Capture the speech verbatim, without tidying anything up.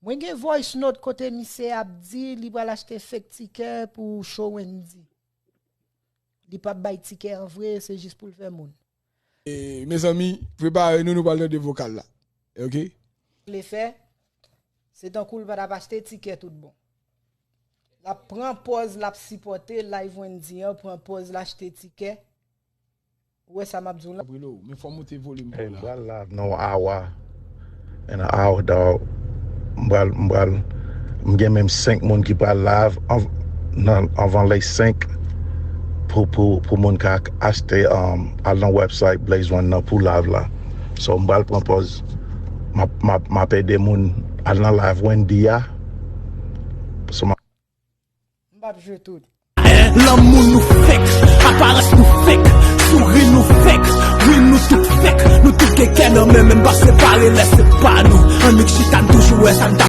Mwen gen voice note kote misye ap di li pral achte fake tikè pou show Wendy. Li p ap bay tikè an vre, se jis pou l fè moun. E, mezanmi, prepare nou, nou pral tande vokal la. Ok? Vle fè, se tankou l pa t ap achte tikè tout bon. L ap pran pòz, l ap sipòte live Wendy an, pran pòz l achte tikè. Ou wè sa m ap di w la? Brilo, men fò moute volim pou Hey, w m la. pral live nan one hour. In an hour, dog. M pral, m pral, m gen menm senk moun ki pral live an, nan, anvan lè senk pou, pou, pou moun ka achte, um, al nan website Blaze One nan pou live la. So, m pral pran pòz. M ap, m ap, m ap ede moun al nan live Wendy a. So, m ap M p ap jwe tout. Lanmou nou fake, aparans nou fake, souri nou fake, wi nou tout fake, nou tout gen kè nan men, men n pa separe lè se pa nou. Annik chita n toujou wè sa n t